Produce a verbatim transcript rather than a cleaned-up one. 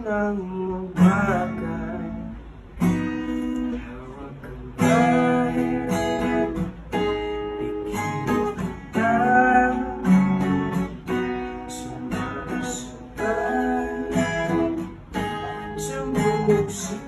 Ang mga bagay, hawak ang bayan, ikita sumasabay, sumuko sa